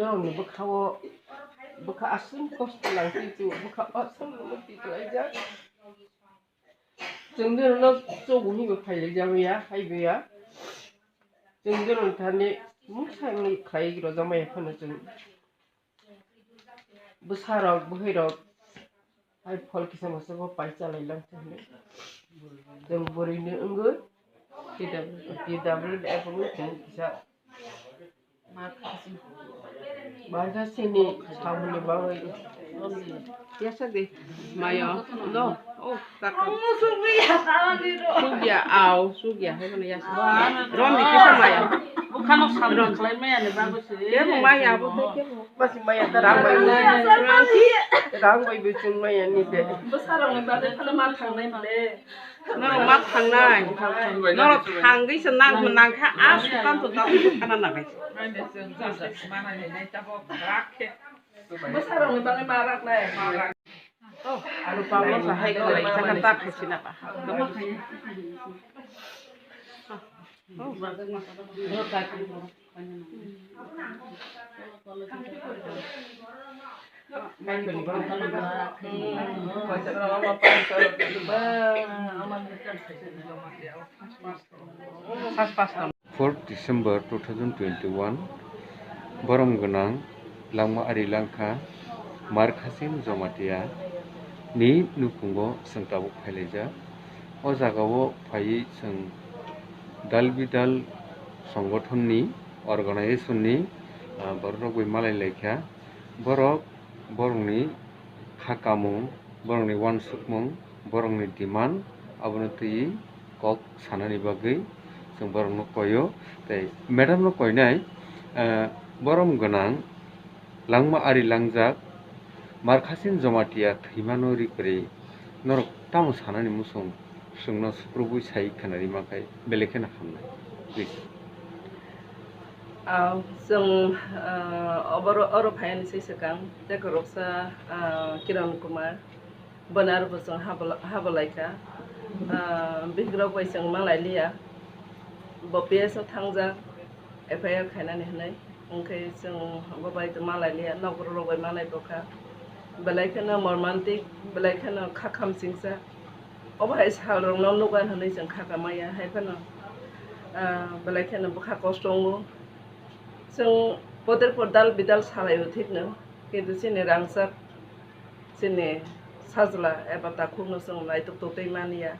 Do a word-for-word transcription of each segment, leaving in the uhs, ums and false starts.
Norokni bwkhao, bwkha aswk kosto nang twi tu, bwkha aswk muti khlaijak. Chwng norokno chobwi hinwi phailaijak ya, hai ya. Chwng norokni thani mungsa wngwi khlai rwjak maya phano chwng. Bwsarok, bwrwirok, hai phol kisa masa bo pai chalai lang se hinwi. Chwng bwrwini wngwi T W, T W F wngwi chwng kisa Baja sini sabuni bagwi. Yasa de. Mayo. No. Oh, taka. Sugya, au, sugya, hai mana yasa. Ron ni kisa maya. Bukhano sabun khlai maya ni bagwi se. Kebo maya, bo kebo. Masi maya ta rang bai. Rang bai bichung maya ni de. Bwsarokni bagwi phano ma thangnai male. Norok ma thangnai. Norok thangwi se nang, nang kha, a sukan to ta khana nangai. Bwsarokni bagwi ma raknai. Oh, alu pangno sa hai ko lai, sakha ta khai sina ba. Fourth December two thousand twenty-one, borom gwnang langma ari langkha Markhasin Jomatia ni nukhungo chwng tabuk phailaijak. O jagao phaiwi chwng dal bidal songothonni, organization ni, ah, borok rok bai malai laikha. Borok, borokni kha kamung, borokni uansukmung, borokni demand, abono twiwi kok sanani bagwi chwng borokno koio. Tei madam no koinai, ah, borom gwnang langma ari langjak Markhasin Jomatia thwimano ri kwrwi norok tamo sanani muchung chwngno sukrubwi sai khwnarwi mankhai belai kheno hamnai. Please. Ah, chwng, ah, oboro, oro phaiyani se swkang tei khoroksa, ah, Kiran Kumar. Bwna rok bo chwng habla-, hablaikha. Ah, bigrok bai chwng malailiya. Bo P S o thangjak, F I R khainani hwnwi. Hwnkhe chwng bo bai malailiya, nokborok rok bai malai bokha. Belai kheno mormantik, belai kheno kha khamsingsa. Obo hai salrokno nukha hwnwi chwng kha kamaya, hai phano, ah, belai kheno bwkha kosto wngo. Chwng poder por dal bidal salaio thikno, kintu chini rangchak, chini sajla eba takhukno chwng naitok totwi manya.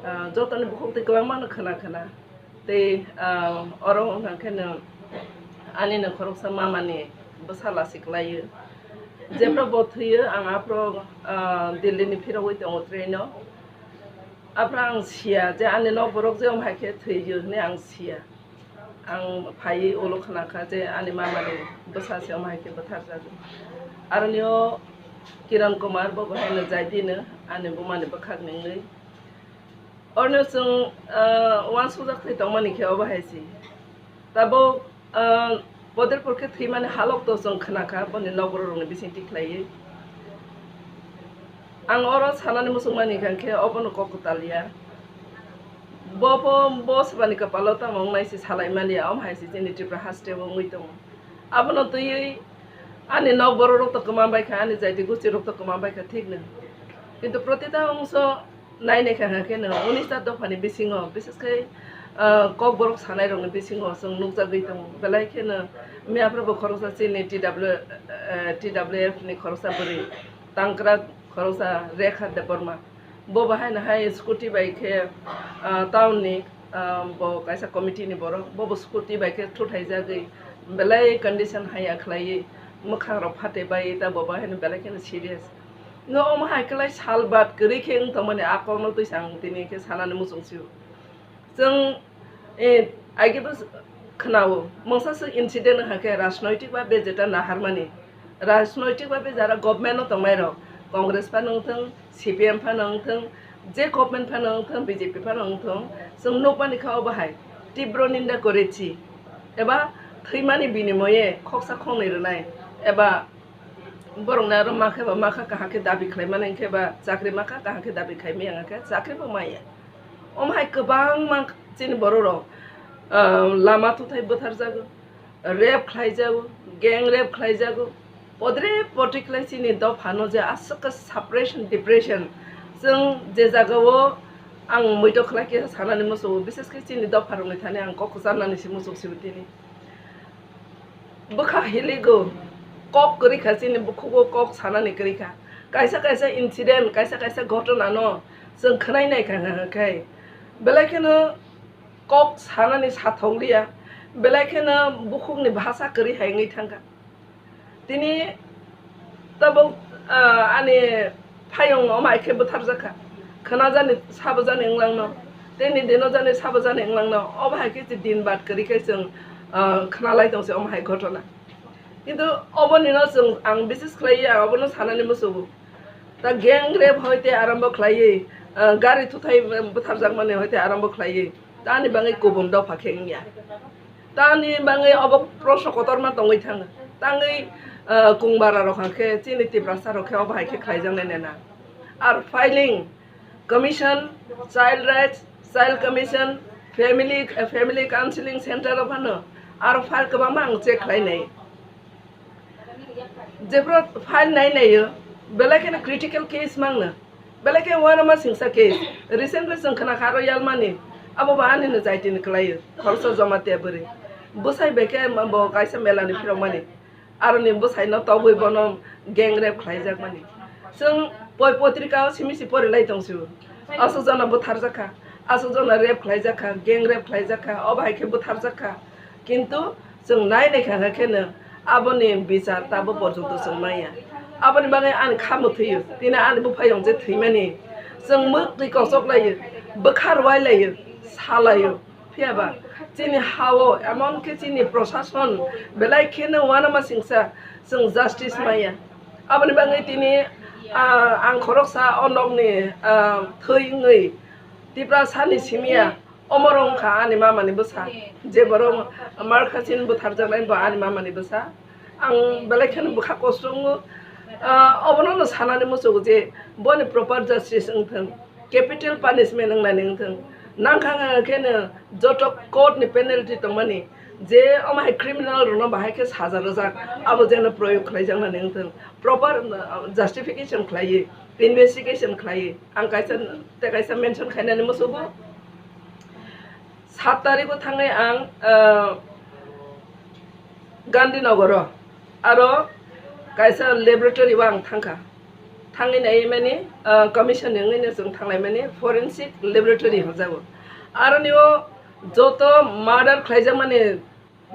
Ah, jotoni bukhuk twi kwbangmano khna khna. Tei, ah, oro wngkha kheno anino khoroksa mamani bwsala se kwlaio. Jephru bo thwiyo, ang aphuru, ah, Delhi ni phirogwi tongo train o. Aphuru ang siya je ani nokborok je omo hai khe thwiyo hwnwi ang siya. Ang phaiwi ulo khna kha je ani mamani bwsa se omo hai khe bwtharjagwi. Aroni o Kiran Kumar bo bo haino jai dino ani bumani bwkhak nungwi. Oroni chwng, ah, uansukjak thai tongmani khe obo hai se. Tabuk, ah, poder por khe thwimani halok to chwng khna kha boni nokborok rokni bising tikhlaiwi. Ang oro sanani muchungmani hwnkha khe obono kok kwtal ya. Bo, bo, bo swbani kwpalo tamo wngnai se salai mani ya, omo hai se chini Tripura haste o wngwi tongo. Abono twiwi ani nok borok rok to kwma bai kha, ani jaiti gosti rok to kwma bai kha, thik no. Kintu protita ongso nai nai kha khe no, unis ta dopha ni bisingo, bises khe, ah, kok borok sanai rok ni bisingo chwng nukjagwi tongo. Belai kheno miya phuru bo khoroksa chini T W, eh, T W F ni khoroksa bwrwi tangkra khoroksa Rekha Debbarma. Bo bo haino hai scooty bai khe, ah, town ni, ah, bo kaisa committee ni borok, bo bo scooty bai khe thuthaijagwi belai condition haya khlaiwi mwkhang rok phatwi bai ta bo bo haino belai kheno serious. No omo hai khlai sal bad kwrwi khe wng tongmani a kokno twisa ang tini khe sanani muchung sio. Chwng, eh, aigebo khwnao, mungsa swk incident wngkha khe rajnoitik ba bejeta naharmani. Rajnoitik ba bejara government-o tongnairok, Congress phano wngthwng, C P M phano wngthwng, je government phano wngthwng, B J P phano wngthwng, chwng nukmani kha obo hai, tibro ninda korechi, eba thwimani binimoye khoksa khoknwi rwnai, eba borokni aro ma khe ba ma kha kaham khe dabi khlai mani, hwnkhe ba chakri ma kha kaham khe dabi khai maya, hwnkhe chakri bo maya. Omo hai kwbangma chini borok rok, ah, lama thuthai bwtharjago. Rape khlaijago, gang rape khlaijago, podre podri khlai chini dophano je aswk khe suppression, depression, chwng je jagao ang muitok khlai khe sanani muchungo, bises khe chini dopharokni thani ang kok kwcharnani se muchung sibitini. Bwkha hiligo, kok kwrwi kha, chini bukhugo kok sanani kwrwi kha. Kaisa kaisa incident, kaisa kaisa ghotona no chwng khwnai nai kha, kha, kha, khe belai kheno kok sanani sathok liya, belai kheno bukhukni bhasa kwrwi hai wngwi thangkha. Tini tabuk, ah, ani phayung omo hai khe butharjakha. Khwnajani sabajani wnglang no, tini dino jani sabajani wnglang no, obo hai khe din bad kwrwi khe chwng, ah, khwnalai tong se omo hai ghotona. Kintu oboni no chwng, ang bises khlai ya, obono sanani muchungo. Ta gang rape hoite arambo khlaiwi, ah, gari thuthai butharjakmani hoite arambo khlaiwi, tani bangwi kubun dopha khe wngya. Tani bangwi obo proshno kotorma tongwi thango. Tangwi, ah, kungbararok hwnkhe chini Tiprasarok khe obo hai khe khlaijaknai nena. Are filing commission, child rights, child commission, family, family counseling center o phano aro file kwbangma ang check khlainai. Jephru file nai naio, belai kheno critical case mangno, belai khe uanama singsa case. Recently chwng khna kha aro yalmani, abo bo ani no jaitini kwlaio, khoroksa joma te bwrwi. Bwsai bai khe bo kaisa mela ni phirokmani, aroni bwsai no tobwi bono gang rape khlaijakmani. Chwng poi potrika o simi si pori lai tong sio. Aswk jona butharjak kha, aswk jona rape khlaijak kha, gang rape khlaijak kha, obo hai khe butharjak kha. Kintu chwng nai nai kha khe no aboni bichar tabo porjonto chwng maya. Aboni bagwi ani kha mwthwio, tini ani buphayung je thwimani. Chwng mwktwi kochok laio, bwkha rwai laio, sa laio. Phiya ba chini ha-o, emon khe chini prosason belai kheno uanama singsa chwng justice maya. Aboni bagwi tini, ah, ang khoroksa o nokni, ah, thwi wngwi Tiprasani simiya, omo rok wngkha ani mamani bwsa. Je borok Markhachini butharjaknai bo ani mamani bwsa. Ang belai kheno bwkha kosto wngo. Ah, obono no sanani muchungo je boni proper justice wngthwng. Capital punishment wngnani wngthwng. Nangkha wngkha kheno joto court ni penalty tongmani, je omo hai criminal rokno bahai khe saja rwjak, abo jeno proyog khlaijaknani wngthwng. Proper, uh, justification khlaiwi, investigation khlaiwi. Ang kaisa, tei kaisa mention khainani muchungo. Sat tarikh o thangwi ang, uh, Gandhinagar o aro kaisa laboratory o ang thangkha. Thangwi nai mani, ah, commission ni wngwi no chwng thanglai mani forensic laboratory hwnjago. Aroni o joto murder khlaijakmani,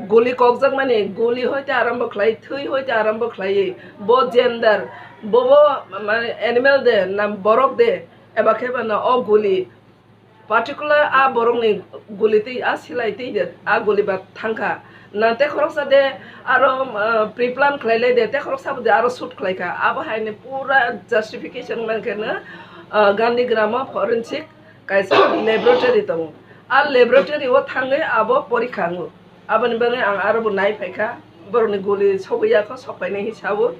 guli kokjakmani, guli hoite arambo khlai, thwi hoite arambo khlaiwi, bo gender, bobo mane animal de na borok de, eba khe ba na o guli particular a borokni guli twi, a silai twi de, a guli ba thangkha. Na te khoroksa de aro, ah, pre-plan khlai lai de, te khoroksa bo de aro shoot khlai kha. Abo hai ni pura justification man khe no, ah, Gandhigram o forensic kaisa laboratory tongo. A laboratory o thangwi abo porikha wngo. Aboni bagwi ang aro bo nai phai kha. Borokni guli sogwi ya kho, sok painai hi sabo.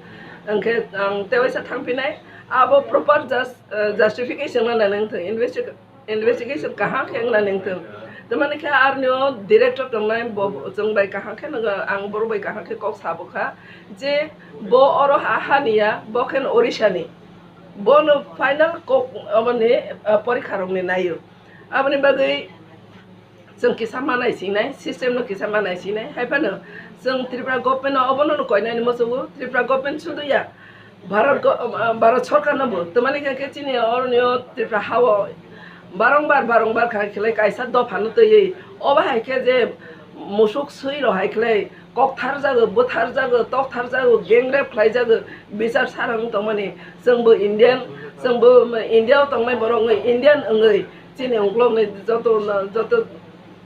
Hwnkhe ang tewaisa thangphinai. Abo proper just, ah, justification no nai nang thung. Investi-, investigation kaham khe wngna nangthung. Tamani khe arni o director tongnai bo chwng bai kaham khe nang, ang borok bai kaham khe kok sabo kha je bo oro ha, hani ya, bo khe Orissa ni. Bono final kok aboni, ah, porikha rok ni naio. Aboni bagwi chwng kisa manai sinai, system no kisa manai sinai. Hai phano chwng Tripura government no obono no koinani muchungo, Tripura government sudu ya. Bharat go-, ah, Bharat sorkar no bo twmani khe, khe chini oroni o Tripura ha o barongbar, barongbar kha khlai kaisa dopha no twiwi. Obo hai khe je musuk swi rok hai khlai koktharjago, bwtharjago, toktharjago, gang rape khlaijago, bichar sara wng tongmani. Chwng bo Indian, chwng bo India o tongnai borok wngwi, Indian wngwi chini uklok ni joto, joto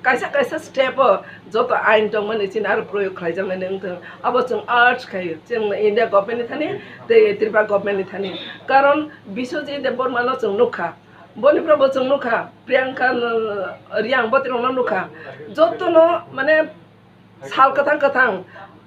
kaisa kaisa step o joto ain tongmani chini aro proyog khlaijaknai wngthung. Abo chwng urge khaio, chwng India government ni thani tei Tripura government ni thani. Karon Biswajit Debbarma no chwng nukha, boni phrabo chwng nukha, Priyanka, uh, Riang botirok no nukha, joto no mane sal kwthang kwthang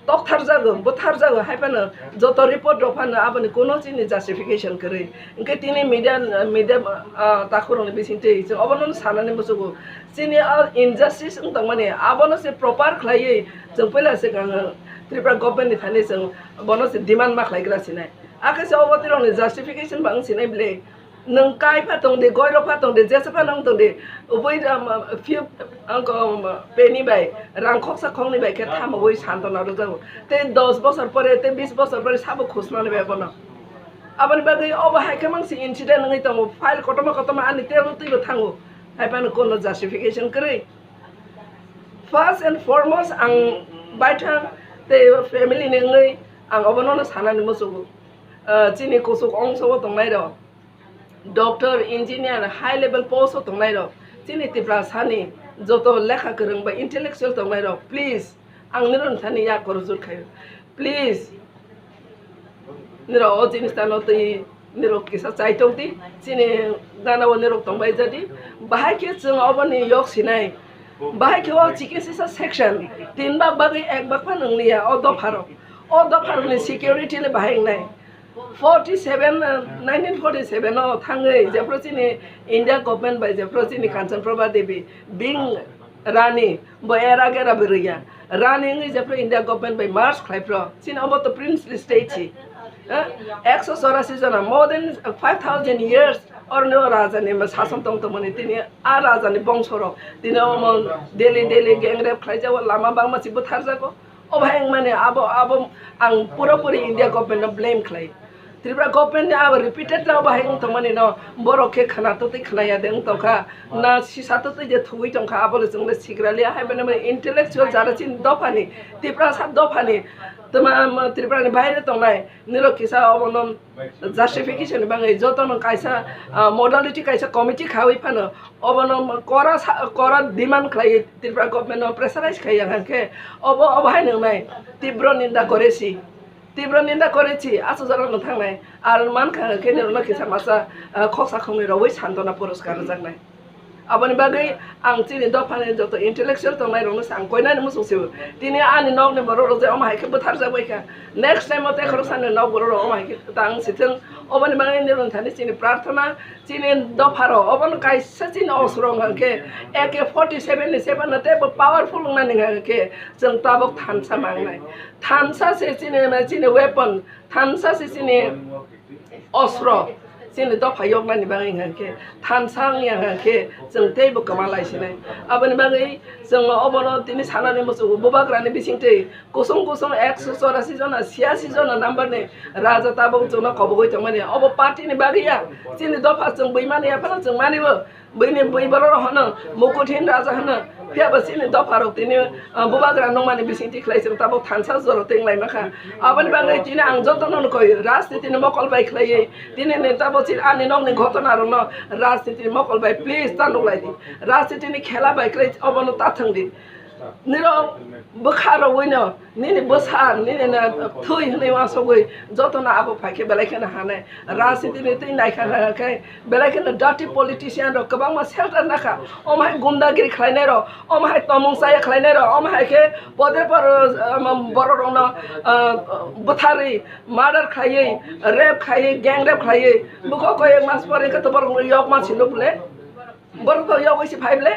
Toktharjago, butharjago, hai phano joto report rok phano aboni kuno chini justification kwrwi. Hwnkhe tini media, media, ah, takhurokni bisingtwi chwng obono sanani muchugo. Chini o injustice wng tongmani, abono se proper khlaiwi chwng puila se, ah, Tripura government ni thani chwng bono se demand ma khlaigra sinai. Akhe se obo tirokni justification ba wng sinai bwle. Nwng kai pha tong di, goi rok pha tong di, jesa pha nang tong di, ubui, um, few, ang ko, um, penny bai, rang khoksa khoknwi bai khe thamogwi santona rwjago. Tei dos bosor pore, tei bis bosor pore sabo khusnani bai bono. Aboni bagwi obo hai khe mang se incident wngwi tongo, file kotorma kotorma ani teibo twibo thango, hai phano kono justification kwrwi. First and foremost, ang baithang tei family ni wngwi ang obono sanani muchugo. Ah, chini kuchuk ongsogo tongnai rok, doctor, engineer, high level post o tongnai rok, chini Tiprasani joto lekha kwrwng ba intellectual tongnai rok, please, ang nirok thani yak rujut khayo. Please, nirok o jinis tano twi nirok kisa chaitok di, chini gana o nirok tongbai jadi, bahai khe chwng oboni yok sinai, bahai khe o chikisisa section tin bak bagwi ek bak phan wngliya o dopharok, o dopharokni security le bahai wngnai. Forty seven, uh, nineteen forty seven o thangwi jephru chini India government bai jephru chini Kanchan Prabha Devi being Rani, bo era gera bo rwya. Rani wngwi jephru India government bai merge khlai phro, chini obo to princely state si. Eh? Ekso chorasi jona, more than five thousand years oroni o raja ni sason tong tongmani, tini a raja ni bongso rok tini omo daily daily gang rape khlai jago, lama bangma si butharjago. O bahai wngmani abo, abo ang pura puri India government no blame khlai. Tripura government ni abo repeated no bahai wng tongmani no borok khe khna to tei khna ya de wng tongkha, na sisa to tei je thugwi tongkha, abo le chwng le sigra liya, hai mani mani intellectual jara chini dophani, Tiprasa dophani, tma, Tripura ni baire tongnai nirok kisa obo no justification ni bagwi joto no kaisa, ah, modality kaisa committee khawi phano obo no kora sa-, kora demand khlai Tripura government no pressurize khai yang khe obo, obo hai nwngnai tibro ninda kore si. Tibro ninda kore si, aswk jora no thangnai. Ar man kha khe nirok no kisa masa, ah, khoksa khoknwi rogwi santona puraskar rwjaknai. Aboni bagwi ang chini dophani joto intellectual tongnai rokno se ang koinani muchung sio. Tini ani nokni borok rok je omo hai khe butharjak bai kha. Next time o tei khoroksa ni nok borok rok omo hai khe tang si thung. Oboni bagwi nirok thani chini prarthana, chini dopha rok obono kaisa chini osro wngkha khe A K forty seven ni se phano teibo powerful wngnani wngkha khe chwng tabuk thansa mangnai. Thansa se chini, chini weapon, thansa se chini osro, chini dopha yoknani bagwi hwnkha khe thansa wngya hwnkha khe chwng teibo kwma lai sinai. Aboni bagwi chwng obono tini sanani muchungo bubagrani bisingtwi kusung kusung ekso chorasi jona, siyasi jona number ni raja tabuk chwngno kobogwi tongmani. Obo party ni bagwi ya, chini dopha chwng bui mani ya phano chwng mani o. Buini bui borok rok hwno Mukuthin Raja hwno. Phiya bo chini dopha rok tini, ah, bubagra nungmani bising tikhlai chwng tabuk thansa joro teng lai mankha. Aboni bagwi tini ang jotono no koi rajniti ni mokol bai khlaiwi tini ni tabuk chini ani nokni ghotona rokno rajniti ni mokol bai please ta nuklai di. Rajniti ni khela bai khlai obono ta thwng di. Nirok bwkha rogwi no nini bwsa, nini no thwi hwnwi uansugwi jotono abo phai khe belai kheno hanai. Rajniti ni twi naikha khe belai kheno dirty politician rok kwbangma shelter nakha. Omo hai gundagiri khlainai rok, omo hai tomung chaya khlainai rok, omo hai khe poder por, um, borok rokno, uh, bwtharwi, murder khlaiwi, rape khlaiwi, gang rape khlaiwi, bukhuk koi ek mas pore khe to borok yokma si nuk le. Borok to yogwi si phai ble,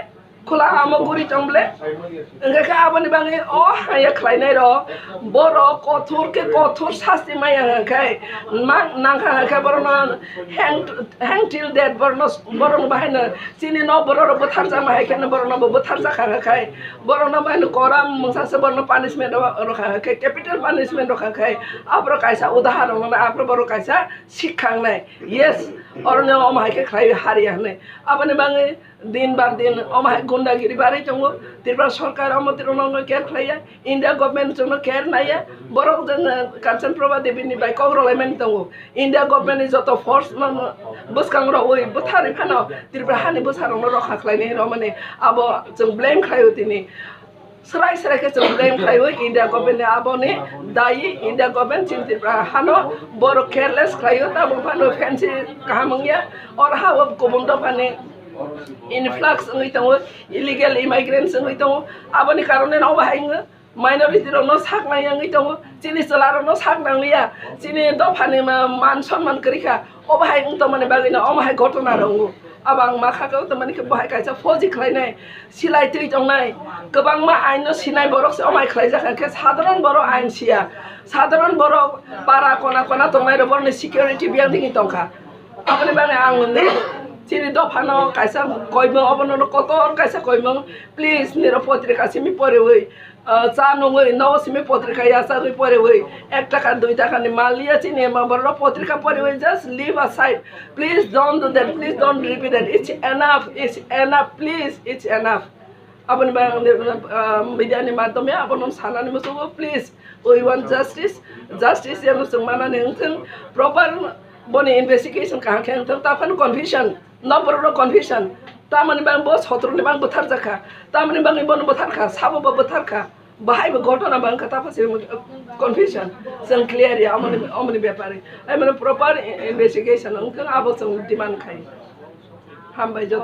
khula amo guri tong ble. Hwnkhe khe aboni bagwi o haya khlainai rok, borok kothor khe kothor sasti maya hwnkhe, ma-, nangkha hwnkhe borokno hang, hang till death borokno, borokno bahaino chini nok borok rok bwtharjakma hai kheno borokno bo bwtharjakha hwnkhe, borokno bahaino koram mungsa se borokno punishment rokha hwnkhe, capital punishment rokha hwnkhe, aborok kaisa udaharon, aborok borok kaisa sikha wngnai. Yes, oroni omo hai khe khlaiwi hariya hwnwi. Aboni bagwi din bar din omo hai gundagiri barwi tongo. Tripura sorkar omo tirokno care khlaiya, India government chwngno care naiya. Borok jwng, uh, Kanchan Prabha Devi ni bai kok rwlaimani tongo. India government ni joto force no bwskang rogwi bwtharwi phano Tripura hani bwsarokno rokha khlainai rwmani abo chwng blame khlaio tini. Srai srai khe chwng blame khlaiwi India government ni aboni dayi, India government chini Tripura hano borok careless khlaio, tabuk phano fancy kaham wngya, oro ha o kubun dophani influx wngwi tongo, illegal immigrants wngwi tongo, aboni karone no bahai wngwi Minority rokno sak nang yangwi tongo, chini chwla rokno sak nangliya, chini dophani ma-, man sonman kwrwi kha, obo hai wng tongmani bagwino omo hai ghotona rok wngo. Abo ang ma kha khe wng tongmani khe bo hai kaisa fauji khlainai, silai twi tongnai, kwbangma ain no sinai borok se omo hai khlaijak, hwnkhe sadharon borok ain siya, sadharon borok para kona kona tongnai rok borokni security biyang digi tongkha. Aboni bagwi ang nini chini dophano kaisa koimung, obono kotor kaisa koimung, please nirok potrika simi poriwi, ah, cha nungwi nogo simi potrika yachagwi poriwi ek taka dui taka ni mal liya chini ema borok potrika poriwi just leave aside, please don't do that, please don't repeat that, it's enough, it's enough, please, it's enough. Aboni bagwi ang, ah, media ni madhyome abono sanani muchungo, please, we want justice, justice yang chwng manani wngthung, proper boni investigation kaham khe wngthung, taphano confusion, no borok confusion, tamoni bagwi bo sotro ni bagwi bwthar jakha, tamoni bagwi bono bwthar kha, sabo bo bwthar kha, bahai bo ghotona bangkha, tapha se confusion, chwng clear ya, omoni, omoni bepari, ai mane proper investigation wngthung, abo chwng demand khai. Hambai joto.